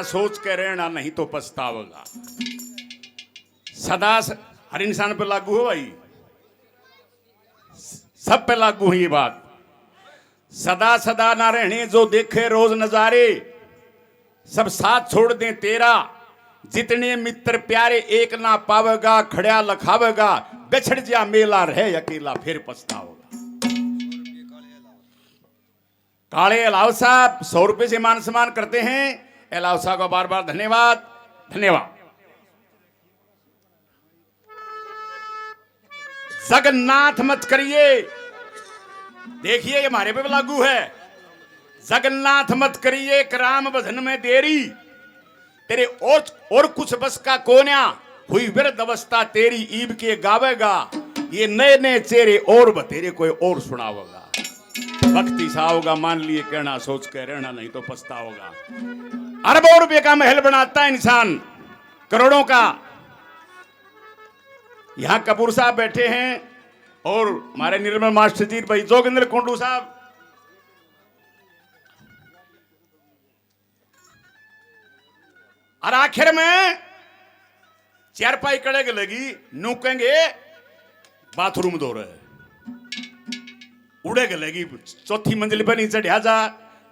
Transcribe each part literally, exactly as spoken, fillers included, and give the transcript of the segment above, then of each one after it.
सोच के रहना, नहीं तो पछतावेगा। सदा स-, हर इंसान पे लागू हो भाई, सब पे लागू है ये बात। सदा सदा ना रहने जो देखे रोज नजारे, सब साथ छोड़ दें तेरा। जितने मित्र प्यारे एक ना पावेगा, खड़ा लखावेगा, बिछड़ जा मेला रहे अकेला, फिर पछतावेगा। काले अलाव साहब सौ रुपए से मान सम्मान करते हैं। अलाव साहब का बार बार धन्यवाद, धन्यवाद। जगन्नाथ मत करिए, देखिए ये हमारे पे लागू है। जगन्नाथ मत करिए, एक राम भजन में देरी, तेरे और, और कुछ बस का कोन्या, हुई व्यर्थ अवस्था तेरी, ईब के गावेगा, ये नए नए चेहरे और बतेरे कोई और सुनावेगा। भक्ति सावगा मान लिए कहना, सोच के रहना, नहीं तो पछताओगा। अरबों रुपए का महल बनाता है इंसान, करोड़ों का। यहाँ कपूर साहब बैठे हैं और हमारे निर्मल मास्टर जी, भाई जोगिंदर कुंडू साहब, और आखिर में चारपाई कड़े के लगी, नू कहेंगे बाथरूम धो रहे, उड़े के लगी, चौथी मंजिल पे नहीं चढ़ा जा,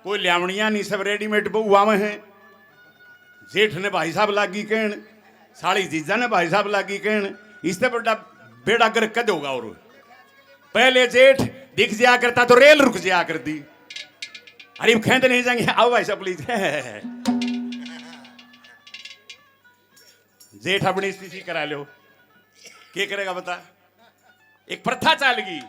कोई ल्यावणिया नहीं, सब रेडीमेड बहू आवे हैं। जेठ ने भाई साहब लागी कहन, साली जीजा ने भाई साहब लागी कहन, इससे बड़ा बेड़ा गर्क कद होगा? और पहले जेठ दिख जाया करता तो रेल रुक जाया करती। अरे खेत नहीं जाएंगे, आओ भाई साहब प्लीज। जेठ अपनी स्थिति करा लो, के करेगा बता? एक प्रथा चल गई,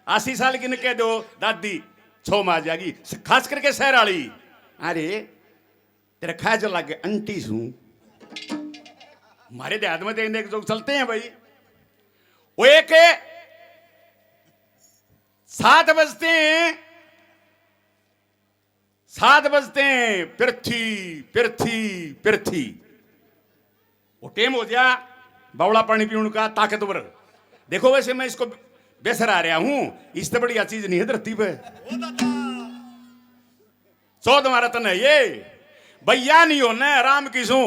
अस्सी साल की ने कह दो दादी, छो मार जाएगी, खास करके शहर वाली। अरे तेरे खाए जो लागे आंटी सूं। हमारे देहात में तो एक जोग चलते हैं भाई। वो एक सात बजते हैं, सात बजते हैं, पृथ्वी, पृथ्वी, पृथ्वी। वो टेम हो गया बावला पानी पीने का, ताकतवर। देखो, वैसे मैं इसको बेसरा रहा हूं, इससे बढ़िया चीज नहीं है धरती पे। चौदहवां रत्न है ये। भैया नहीं होना है, राम की सूं।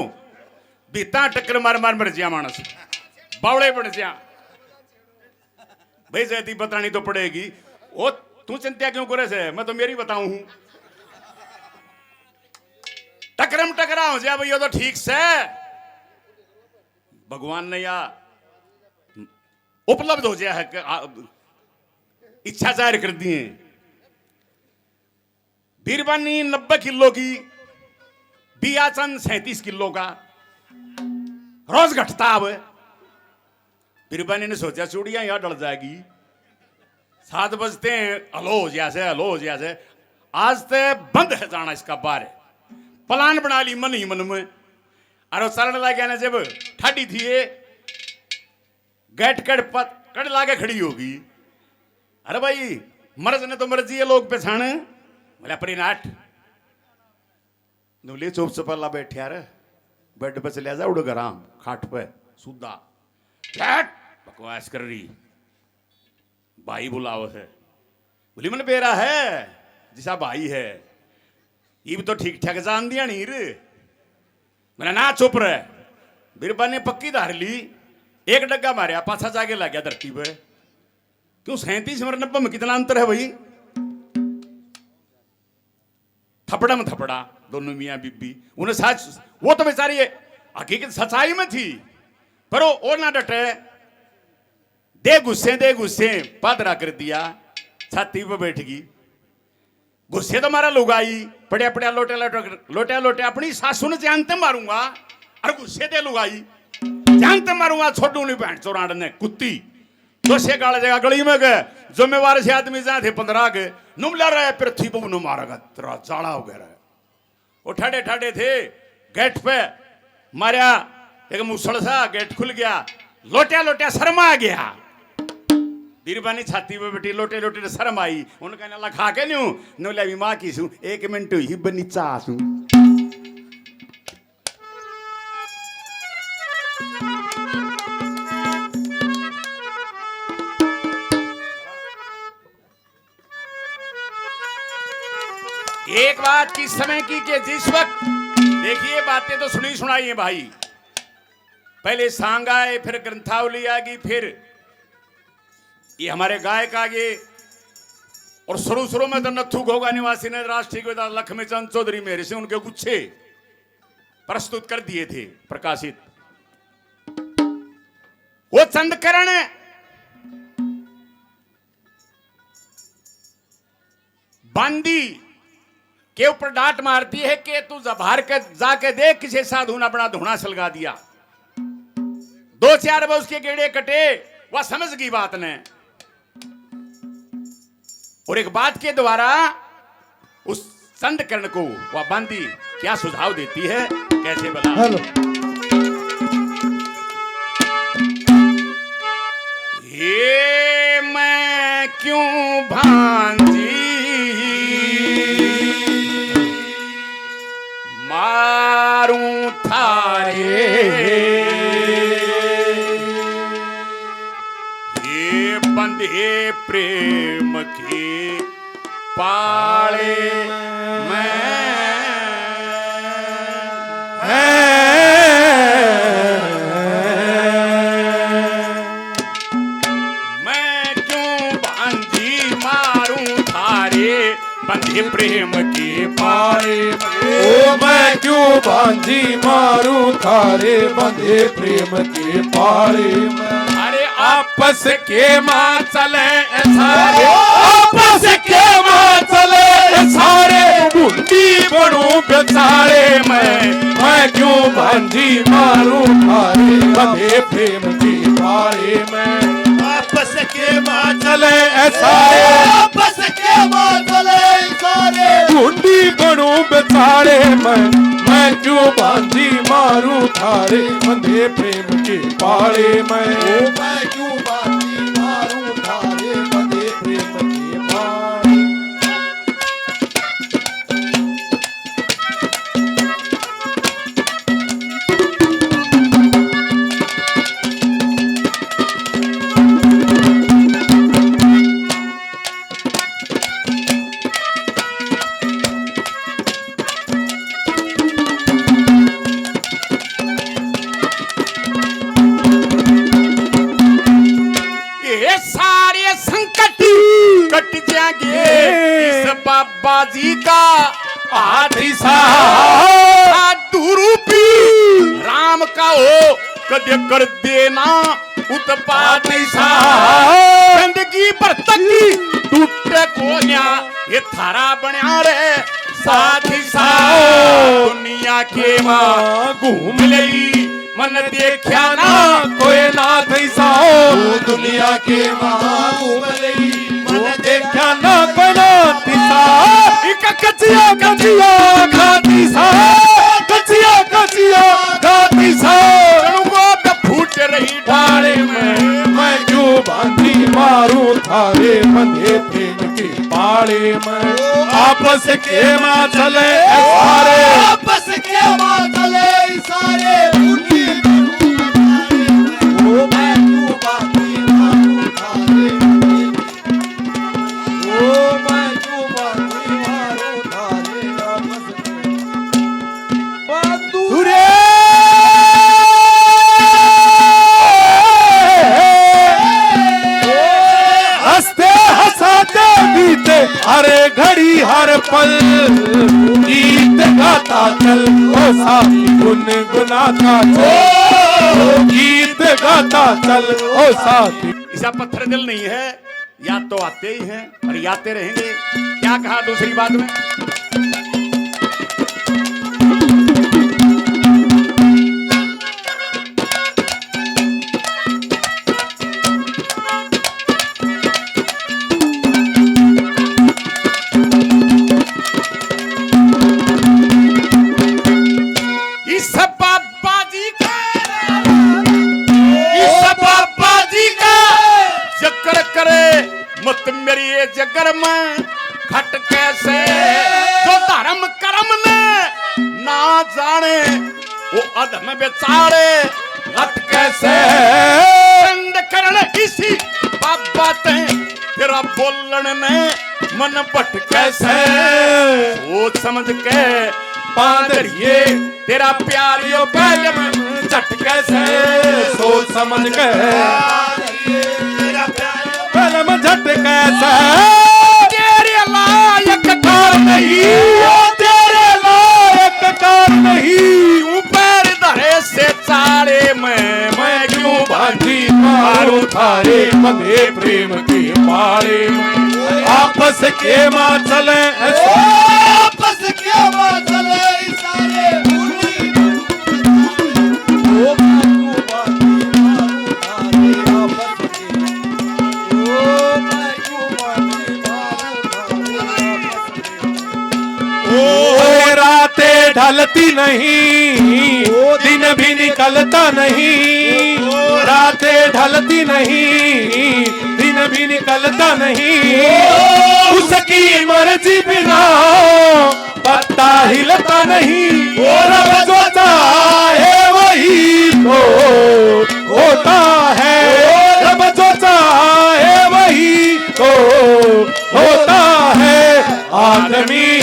बीता टक्कर मार मार मर जिया मानस, बावले बन जिया। भाई, जैती बतानी तो पड़ेगी। ओ, तू चिंता क्यों करे से? मैं तो मेरी बताऊं हूं। टकरम टकरा हो जाए भाई, ये तो ठीक से। भगवान ने या उपलब्ध हो जाए है कि आ, इच्छा जाहिर कर दी है। बीरबानी नब्बे किलो की, बियाचंद सैंतीस किलो का, रोज घटता अब। बीरबानी ने सोचा, चूड़ियां यार डल जाएगी, सात बजते हैं, हलो हो जाया से, हलो हो जाया से, आज ते बंद है जाना इसका बाहर। प्लान बना ली मन ही मन में, और वो चलने लग गया ना, जब ठाडी थी ये, गैट कड़ पत-, कड़ लागे खड़ी होगी। अरे भाई, मर्ज ने तो मर्जी है लोग पहचाने, बोले अपनी नाट। नूली चुप चपाला बैठा रे, बेड पे चले जा, उड़ गराम, खाट पे, सुदा। बैठ, बकवास कर रही। भाई बुलाओ है। बोली, मन बेरा है, जिसा भाई है। इब तो ठीक ठाक जान दिया नहीं रे। मैंने ना चुप रहे। बीरबा ने पक्की धार ली, एक डग्गा मारया, पाछा जाके लग गया धरती पे। क्यों, सैंतीस और नब्बे में कितना अंतर है भाई? थपड़ा में थपड़ा, दोनों मियाँ बीबी। उन्हें सच, वो तो बेचारी ये हकीकत सच्चाई में थी, पर वो, वो ना डटे। दे गुस्से, दे गुस्से, पादरा कर दिया, छाती पे बैठ गई। गुस्से तो मारा लुगाई, पड़े पड़े लोटे लोटे, लोटे लोटे अपनी सासू ने जान ते मारूंगा, और गुस्से ते लुगाई जान ते मारूंगा, छोड़ू नहीं बहन चोराड़ ने कुत्ती। दो से गाल जगह गली में गए, जिम्मेवार से आदमी जा थे पंद्रह के, नुमला रहे पृथ्वी बहू ने मारेगा, तेरा जाला हो गया रहे। वो ठाडे ठाडे थे, गेट पे मारया एक मुसड़ सा, गेट खुल गया, लोटिया लोटिया शर्मा आ गया। बीरबानी छाती पे बैठी, लोटे लोटे ने शर्म आई, उनका ना लखा के न्यू, नुमला भी माँ की सू, एक मिनट ही बनी चा सू। एक बात किस समय की कि जिस वक्त देखिए, बातें तो सुनी सुनाई है भाई। पहले सांग आए, फिर ग्रंथावली आ गई, फिर ये हमारे गायक आ गए। और शुरू शुरू में तो नत्थू घोघा निवासी ने राष्ट्रीय कविता लखमी चंद चौधरी मेहर सिंह उनके गुच्छे प्रस्तुत कर दिए थे, प्रकाशित। वो चंद करण बांदी के ऊपर डांट मारती है कि तू जबार के जाके देख, किसी साधु ने अपना धूणा सलगा दिया। दो चार बार उसके गेड़े कटे, वह समझ गई बात ने। और एक बात के द्वारा उस चंद करण को वह बांदी क्या सुझाव देती है, कैसे बता? हेलो। हे मैं क्यों भांजी मारूं थारे, हे बंधे प्रेम के पाले मैं। मैं क्यों भांजी मारूं थारे, बंधे प्रेम के पाले। ओ मैं क्यों भांजी मारूं थारे, बंधे प्रेम के पाले मैं। अरे आपस के मां चले सारे, आपस के मां चले सारे, भूंडी बनूं बेचारे मैं। मैं क्यों भांजी मारूं थारे, बंधे प्रेम के पाले मैं। आपस के मां चले सारे, आपस के मां चले सारे, भूंडी बनूं बेचारे मैं। मैं क्यों भांजी मारूं थारे, बंधे प्रेम के पाले मैं। ओ मैं क्यों भांजी मारूं थारे, बंधे प्रेम के पाले। ये सारे संकट कट जाएंगे इस बाबा जी का हाथ सा। साधु रूपी राम का हो कदे कर देना उत्पात सा। गंदगी पर तक टूटे कोन्या ये थारा बण्या रे साथ सा। दुनिया के मां घूम लई, मन देख्या ना कोई नाथ सा। ओ दुनिया के मां घूम लई, मन देख्या ना कोई नाथ सा। इक कचिया कचिया घाती सा, कचिया कचिया घाती सा। वो फूट रही डाले में, मैं क्यों भांजी मारूं थारे, बंधे प्रेम के पाले में। आपस के मां चले सारे, आपस के मां चले सारे। ओ मैं क्यों भांजी मारूं थारे, ओ मैं क्यों भांजी मारूं थारे, आपस में। हंसते हंसाते बीते हर घड़ी हर पल, गीत गाता चल ओ साथी, गुनगुनाता चल, गीत गाता चल ओ साथी। ऐसा पत्थर दिल नहीं है, याद तो आते ही हैं और यादते रहेंगे। क्या कहा दूसरी बात में? इस बाबा जी का, इस बाबा जी का जिक्र करे मत मेरी ये जगर में खटके से। जो धर्म कर्म ने ना जाने वो अधम बेचारे लटके से। चंद करण इसी बाबा ते तेरा बोलन ने मन भटके से। सोच समझ के पांदरिए, तेरा प्यार यो पहले में झटके से, सोच समझ के। तेरा प्यार यो पहले में झटके से। तेरे लायक कार नहीं, ओ तेरे लायक कार नहीं। ऊपर धरे से चाले में, मैं क्यों बांझी मारूं थारे बंधे प्रेम के माले में। आपस के मां चले ऐसे। आपस के मां चले सारे। ओ मैं क्यों बांझी मारूं थारे आपस के। ओ मैं क्यों बांझी मारूं थारे आपस के। ओ रातें ढलती नहीं, ओ दिन भी निकलता नहीं, ओ रातें ढलती नहीं, दिन भी निकलता नहीं। ओ उसकी मर्जी बिना पत्ता हिलता नहीं। ओ रब जो चाहे वही तो होता है, रब जो चाहे वही तो होता है। आदमी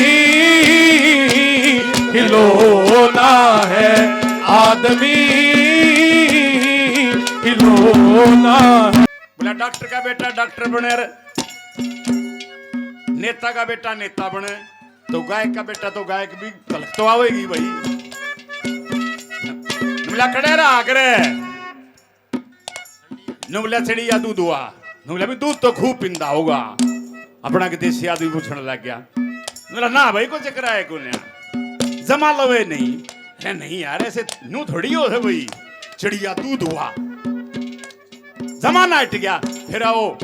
खिलौना है, आदमी खिलौना है। बोला, डॉक्टर का बेटा डॉक्टर बने, नेता का बेटा नेता बने, तो गायक का बेटा तो गायक भी तलख तो आवेगी भाई। बोला, खड़े रहा करे। नुबला चिड़िया दूध हुआ, नुबला भी दूध तो खूब पिंदा होगा। अपना के देसी आदमी पूछने लग गया। नुबला, ना भाई, कोई चक्कर आए को ना, जमा लवे नहीं। अरे नहीं यार, ऐसे न्यू थोड़ी हो है भाई, चिड़िया दूध हुआ, जमा नाट गया। फिर आओ,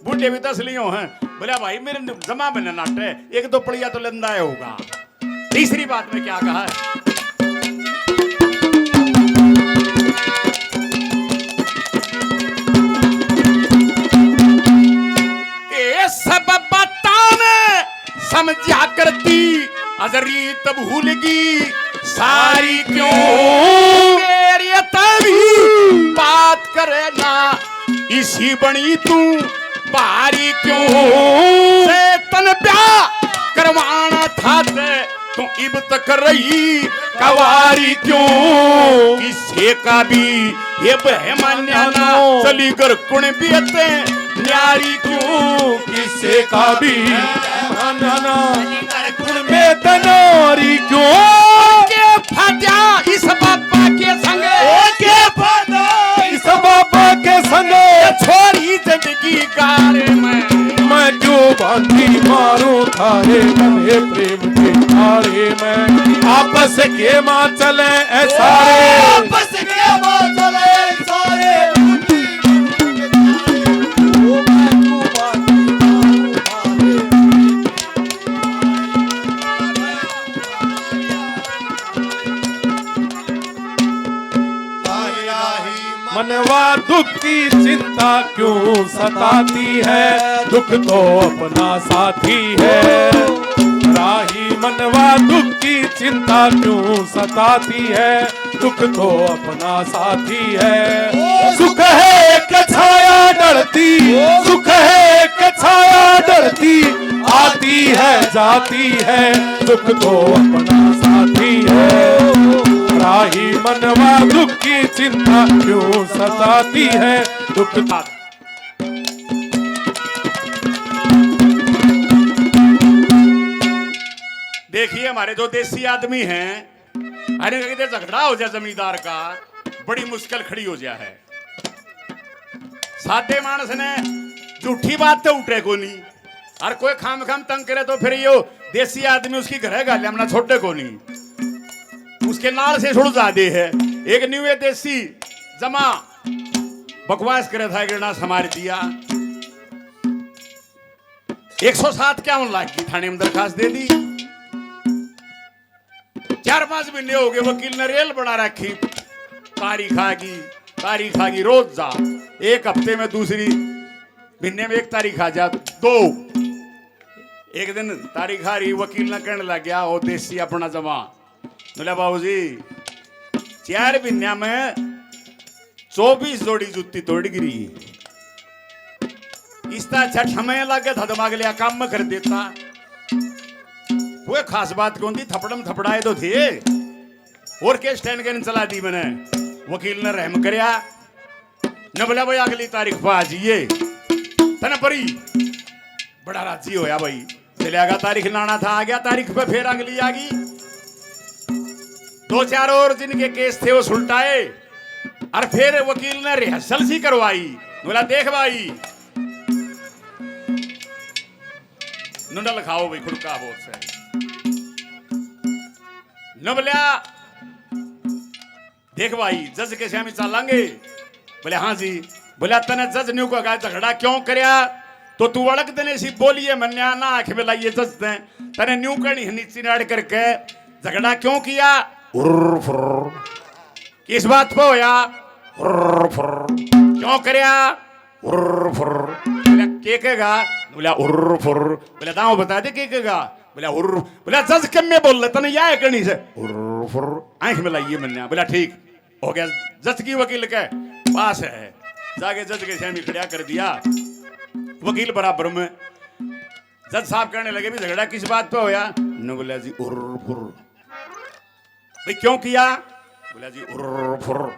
बूढ़े भी दस लियो हैं, बोला, भाई, मेरे जमा में ना नाटे, एक दो पड़िया तो लेंदा है होगा। तीसरी बात में क्या कहा है? ए सब बातां ने समझा करती, अजरी तब भूलगी सारी क्यों? मेरी तभी बात करे ना, इसी बनी तू भारी क्यों? से तन ब्याह करवाना था ते तू इब तक रही कवारी क्यों? किसे का भी ये बहमान्या ना, चली घर कुण बेते न्यारी क्यों? किसे का भी बहमान्या ना, चली घर कुण बेते न्यारी क्यों? के फायदा इस बाबा के संग, ओ के फायदा इस बाबा के संग, छोरी जिंदगी गाले में। मैं क्यों बांझी मारूं थारे बने प्रेम के ताले में। आपस के मां चले ऐ सारे, आपस के मां चले ऐ सारे। मनवा दुख की चिंता क्यों सताती है, दुख तो अपना साथी है। राही मनवा दुख की चिंता क्यों सताती है, दुख तो अपना साथी है। सुख है के छाया डरती, सुख है के छाया डरती, आती है जाती है, दुख तो अपना साथी है। राही मनवा दुख की चिंता क्यों सताती है, दुख। देखिए, हमारे जो देसी आदमी हैं, अरे, किते झगड़ा हो जाए जमींदार का, बड़ी मुश्किल खड़ी हो जाए है। सादे मानस ने झूठी बात तो उठे कोनी, और कोई खाम खाम तंग करे तो फिर यो देसी आदमी उसकी घरे घाल्या मना छोड़े कोनी, उसके नाल से सुलझा दे है। एक न्यूए देसी जमा बकवास करे था, गिरना समार दिया। एक सौ सात क्या होने लाग गई, थाने में दरखास्त दे दी। चार पांच महीने हो गए, वकील ने रेल बना रखी, तारीख आ गई, तारीख आ गई, रोज जा, एक हफ्ते में दूसरी, महीने में एक तारीख आ जा, दो। एक दिन तारीख आ रही, वकील ने कहने लग गया, "ओ देसी अपना जमा, बोला, बाबू जी, चार महीने में चौबीस जोड़ी जूती तोड़ गिरी। इसता अच्छा समय लागे था, दिमाग लिया काम में कर देता।" कोई खास बात कौन थी, थपड़म थपड़ाए तो थे। और केस टहन के चला दी मैंने। वकील ने रहम करया, न बोला, भाई, अगली तारीख पर आ जाइए, तने परी। बड़ा राजी होया भाई, चले आगा, तारीख लाना था, आ गया तारीख पे, फिर अगली आ गई। दो चार और जिनके केस थे वो सुलटाए, और फिर वकील ने रिहर्सल सी करवाई। बोला, देख भाई, नुंडा लिखाओ भाई, खुड़का बहुत से। न बोला, देख भाई, जज के स्यामी चालांगे। बोले, हाँ जी। बोले, तने जज न्यू को कहा, झगड़ा क्यों करया? तो तू अलग दिन ऐसी बोलिए, मन्या ना आंख में लाइए जज ने। तने न्यू करनी है, नीचे नाड़ करके झगड़ा क्यों किया? उर्र फुर्र। किस बात पे होया? उर्र फुर्र। क्यों करया? उर्र फुर्र। बोला, के कहेगा? बोला, उर्र फुर्र। बोला, दाव बता दे, के कहेगा? बोला, उर्र। बोला, जज कम में बोल ले, तने या है करनी से। उर्र फुर्र। आंख में लाइए मन्या। बोला, ठीक हो गया, जज की वकील के पास है। जाके जज के स्यामी खड़ा कर दिया। वकील बराबर में। जज साहब कहने लगे, भी झगड़ा किस बात पे होया? न बोला जी, उर्र फुर्र। भाई, क्यों किया? बोला जी, उर्र फुर्र।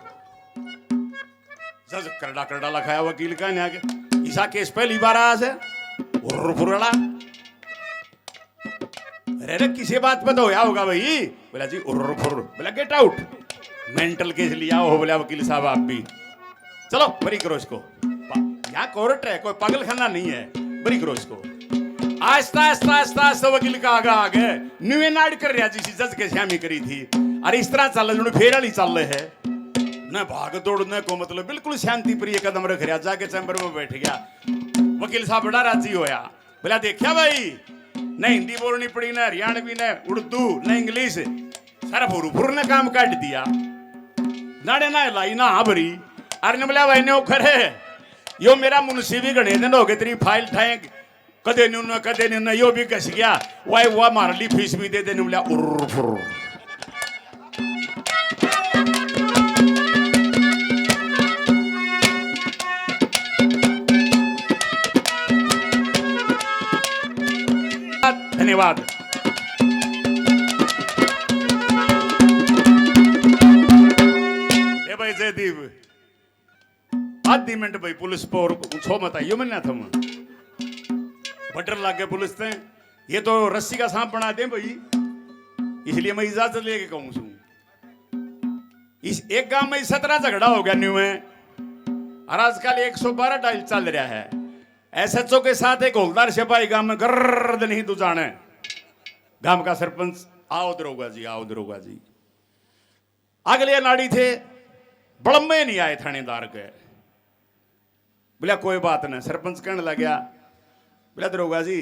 जज करड़ा करड़ा लखाया वकील का, ने आके, इसा केस पहली बार आया से? उर्र फुर्र वाला। अरे, अरे, किसी बात पे तो होया होगा भाई। बोला जी, उर्र फुर्र। बोला, गेट आउट, मेंटल केस लिया हो। बोला, वकील साहब, आप भी चलो, बरी करो इसको। पा-, यहाँ कोर्ट है, कोई पागलखाना नहीं है, बरी करो इसको। आस्ता, आस्ता, आस्ता, आस्ता वकील का आगे, आगे न्यूए नाड़ कर रहा, जिस जज के स्यामी करी थी। अरे, इस तरह चल, जुड़ फेर वाली चल है। न भाग दौड़ने को मतलब, बिल्कुल शांति प्रिय कदम रख रहा, जाके चैम्बर में बैठ गया। वकील साहब बड़ा राजी होया। बोला, देखा भाई, न हिंदी बोलनी पड़ी, न हरियाणवी, न उर्दू, न इंग्लिश, सारा फुर फुर ने काम काट दिया। नाड़े ना लाई ना हाँ भरी। अरे ने बोला, भाई ने करे, यो मेरा मुंशी भी घणे दिन हो गए, तेरी फाइल ठाए, कदे न्यू न, कदे न्यू न, यो भी घस गया। वाह वाह, मार ली फीस भी दे दे। ने बोला, उर्र फुर्र। धन्यवाद। ए भाई जयदीप, आधी मिनट भाई पुलिस पर और छो मत आइयो, मन्ना थम बटर लाग गए पुलिस ते। ये तो रस्सी का सांप बना दे भाई, इसलिए मैं इजाजत लेके कहूँ सू। इस एक गांव में सत्रह झगड़ा हो गया न्यू में, और आजकल एक सौ बारह डायल चल रहा है। एसएचओ के साथ एक हौलदार सिपाही गांव में गर्द नहीं तू जाने, गांव का सरपंच, आओ दरोगा जी, आओ दरोगा जी। अगले नाड़ी थे, बड़म्बे नहीं आए थानेदार के। बोला, कोई बात ना। सरपंच कहने लग गया, बोला, दरोगा जी,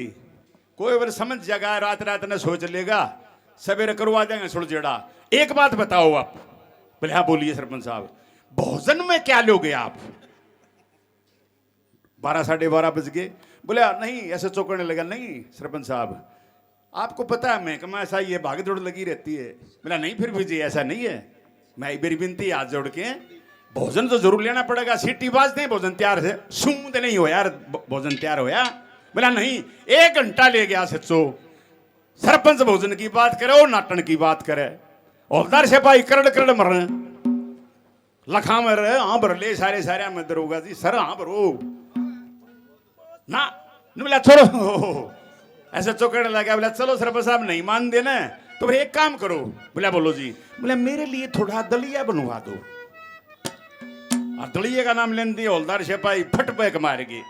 कोई बार समझ जाएगा, रात रात ने सोच लेगा, सवेरे करवा देंगे सुलझेड़ा। एक बात बताओ आप। बोले, हाँ, बोलिए सरपंच साहब, भोजन में क्या लोगे आप? बारह, साढ़े बारह बज गए। बोले, नहीं, एसएचओ कहने लगा, नहीं सरपंच साहब, आपको पता है महकमा ऐसा, ये भाग दौड़ लगी रहती है। बोला, नहीं, फिर भी जी ऐसा नहीं है, मैं मेरी विनती हाथ जोड़ के, भोजन तो जरूर लेना पड़ेगा। सीटी बाजते ही भोजन तैयार है, सूंद नहीं हो यार, भ-, भोजन तैयार होया। बोला, नहीं, एक घंटा ले गया एसएचओ, सरपंच भोजन की बात करे और नाटन की बात करे, हौलदार सिपाही करड़ करड़ मरने। लखा में रहे, हाँ भर ले सारे, सारे में दरोगा जी, सर हाँ भरो ना। नु बोला, छोड़ो। एसएचओ कहने लगा, बोला, चलो सरपंच साहब नहीं मान देना, तो फिर एक काम करो। बोला, बोलो जी। बोला, मेरे लिए थोड़ा दलिया बनवा दो। और दलिया का नाम लेने दिए, हौलदार सिपाही फट बैक मार गए,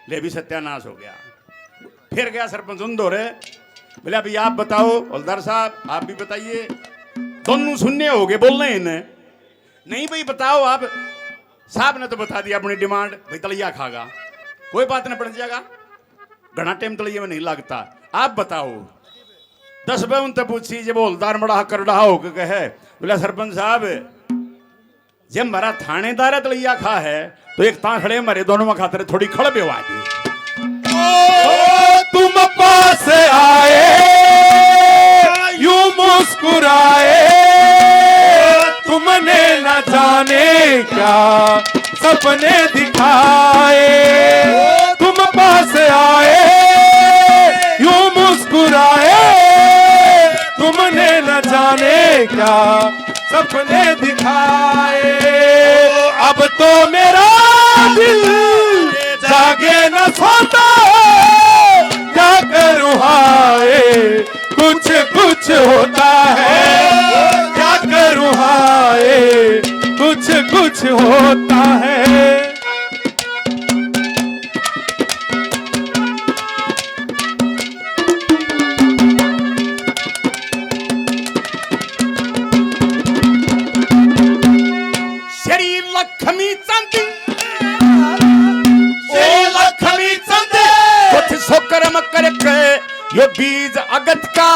ले भी सत्यानाश हो गया। फिर गया सरपंच उन धोरे, बोला, अभी आप बताओ हौलदार साहब, आप भी बताइए। दोनों सुनने हो गए, बोलने इन्हें नहीं भाई, बताओ आप। साहब ने तो बता दिया अपनी डिमांड, भाई दलिया खागा, कोई बात ना, बन जाएगा, घना टाइम दलिया में नहीं लगता। आप बताओ। दस बे उनते पूछी, जब हौलदार मड़ा कर रहा हो के कहे, बोला, सरपंच साहब, जब हमारा थानेदार दलिया खा है, तो एक तां खड़े हमारे दोनों में खातर थोड़ी खड़ बेवा दी। ओ, तुम पास आए, यूं मुस्कुराए, तुमने न जाने क्या सपने दिखाए। तुम पास आए, यूं मुस्कुराए, क्या सपने दिखाए। अब तो मेरा दिल जागे न सोता है, क्या करूँ हाय, कुछ कुछ होता है, क्या करूँ हाय, कुछ कुछ होता है। श्री लक्ष्मी चंद, श्री लक्ष्मी चंद, कुछ शुक्र करके यो बीज अगत का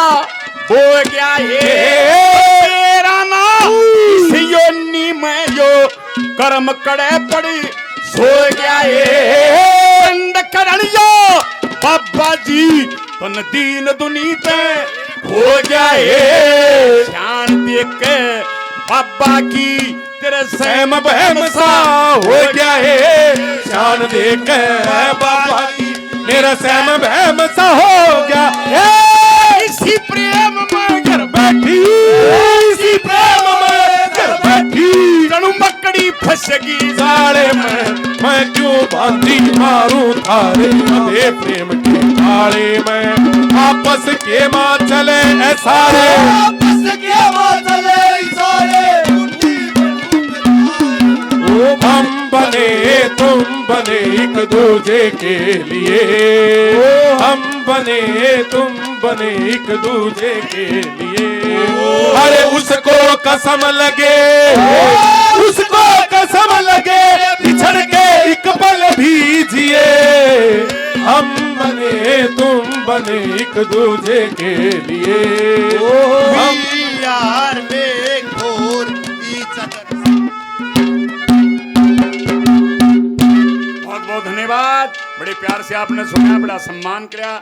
बो गया है। तेरा ना इस योनि में यो कर्म कड़े पड़ी सो गया है। पिंड करण यो बाबा जी तन दीन दुनी पे हो गया है। शान देख के बाबा की तेरे सहम बहम सा हो गया है। शान देख के बाबा की मेरा सहम बहम सा हो गया है। इसी प्रेम में घर बैठी, इसी प्रेम में घर बैठी, जणु मकड़ी फंसगी जाले में। मैं क्यों बांधी मारूं थारे अबे प्रेम के जाले में। आपस के मां चले ए सारे, आपस के मां चले ए सारे। ओ हम बने तुम बने एक दूजे के लिए, हम बने तुम बने एक दूजे के लिए। अरे उसको कसम लगे, उसको कसम लगे, बिछड़ के एक पल भी जिए। हम बने तुम बने एक दूजे के लिए। हम यार में घोर इज्जत। बहुत बहुत धन्यवाद, बड़े प्यार से आपने सुना, बड़ा सम्मान किया।